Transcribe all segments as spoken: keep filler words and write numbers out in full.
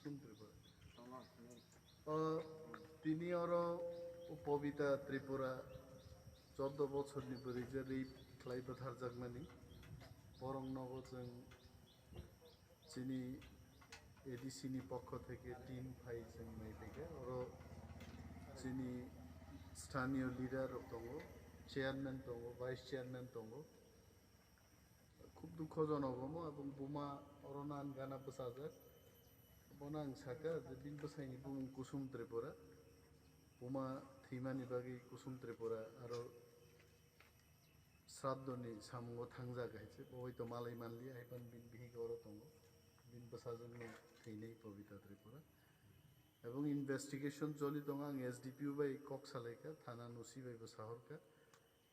Tripura. O, tini oro o Pobita Tripura choddo bochorni bwrwi je rape khlai bwtharjakmani. Borok nogo chwng chini A D C ni pokho theke team phai chwng naiphai kha. Oro chini sthaniyo leader rok tongo, chairman tongo, vice chairman tongo. Khub dukhojonok omo, ebong buma oro nan gana bwchajak. Bono ang sakha je bini bwsaini bumung Kusum Tripura. Buma thwimani bagwi Kusum Tripura aro sraddhoni samungo thangjak hai se, bo hoi to malai manliya, hai phano bini bihik oro tongo. Bini bwsajwkno thwinai Pobita Tripura. Ebong investigation choli tongo, ang S D P O bai kok salaikha, thana nusi bai bo sahorkha.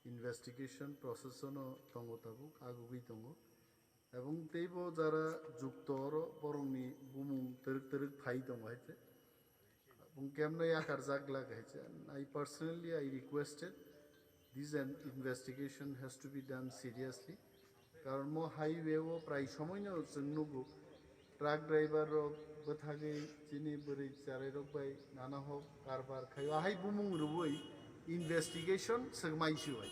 Investigation process-o no tongo tabuk, agugwi tongo. Ebong teibo jara jukto oro borokni bumung twrwk twrwk phai tongo hai se. Ebong kemno yakarjak glak hai se. And I personally, I requested this, an investigation has to be done seriously. Karon mo highway-o prai somoino chwng nugo. Truck driver rok bwthagwi chini bwrwi chwrai rok bai nana hok karbar khaio, ahai bumung rwui investigation swkmai si bai.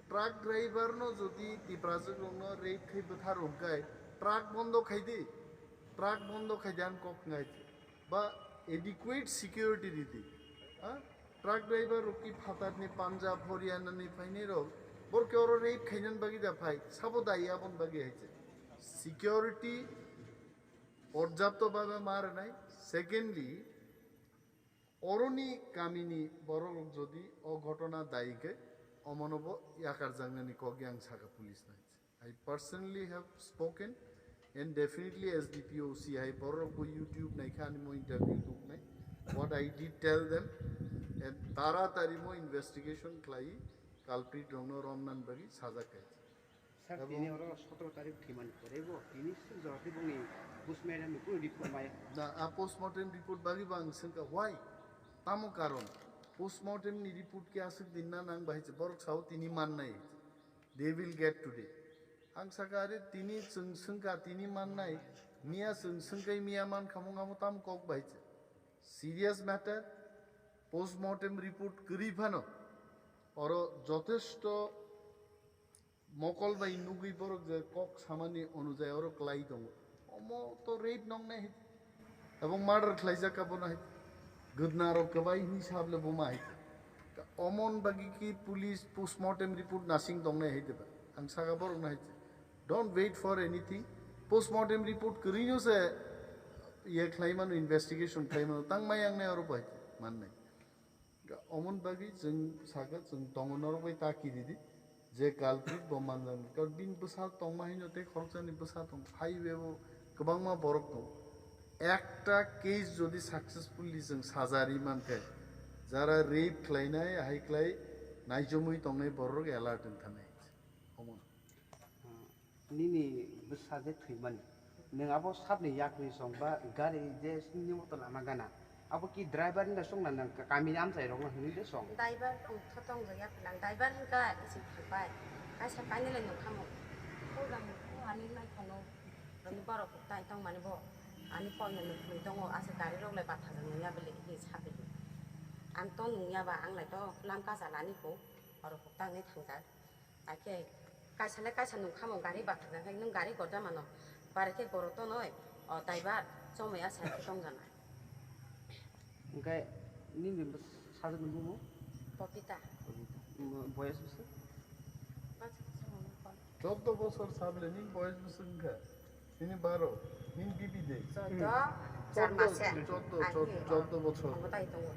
Truck driver no jodi Tiprajwk rok no rape khai bwthar rok khai, truck bondo khai di, truck bondo khai di, ang kok ngai di. Ba adequate security ridi. Ha? Truck driver rok ki phatar ni Punjab, Haryana ni phainai rok, bor ke oro rape khainan bagi da phai, sabo dai abon bagi hai se. Security porjapto bhabe ma rwnai. Secondly, oroni kamini borok rok jodi o ghotona dai khe, omono bo yakarjaknani kok yang saka police nai. I personally have spoken and definitely S D P O C hai borok bo YouTube nai kha ani mo interview nuk nai. What I did tell them, and taratari mo investigation khlai culprit rok no romnan bagi sajak khe. Sir, tini oro sotoro tarik thwimani pore bo, tini sir jorati bongni postmortem ni kunu report maya. Na, a postmortem report bagi bang sengka, why? Tamo karon? Postmortem ni report ke aswk din na nang bahai se, borok sao tini man nai. They will get today. Ang saka, are tini chwng sengka tini man nai, miya chwng sengkai miya man khamung amo tam kok bahai se. Serious matter, postmortem report kwrwi phano, oro jotesto mokol bai nugwi borok je kok samani onujai oro klai tongo. Omo to rape nong nai hai. Ebong murder khlaijak ka bono hai. Gudna rok kwbai hini sable buma hai. Omon bagi ki police postmortem report nasing tong nai hai deba. Ang saka borok nai hai. Don't wait for anything. Postmortem report kwrwino se ye khlai mano, investigation khlai mano. Tang mai ang nai oro bai man nai. Omon bagwi chwng saka, chwng tongo norok bai ta kiri di, je culprit bo manjak nai. Karon bini bwsa tongma hino tei khoroksani bwsa tong, highway o kwbangma borok tong. Ekta case jodi successfully chwng sajari mankhe, jara rape khlainai, hai khlai naijomwi tongnai borok alert wngthanai. Omon. Nini bwsa je thwimani, nwng abo sabni yakni song ba gari je nini moto lama gana, abo ki driver ni song na nwng kamini amchai rok no hwnwi de song? Driver tong tho tong jak ya plang, driver hwnkha isi thangbai, kaisa kainwi le nukha mo, ko jang ko ani nai kono, ani borok tai tong mani bo, ani pol no nukwi tongo, asa gari rok le batha jak nung ya bele hi sabi, ang to nung ya ba, ang lai to plang kacha lani ko, borok tangnai thangjak. Hakhe kaisa le kaisa nung khamung gari bathajak hai, nung gari gorja mano, bare khe borok tonoi, o driver chomoi asa tongjanai. Hwnkhe nini sajwk ni bumung? Popita. Popita. Boyos bwswk? Choddo bosor sable nini boyos bwswk wngkha? Nini baro, nini bibi de? Choddo, char mase. Choddo, choddo, choddo bochor. Omo tai tongo.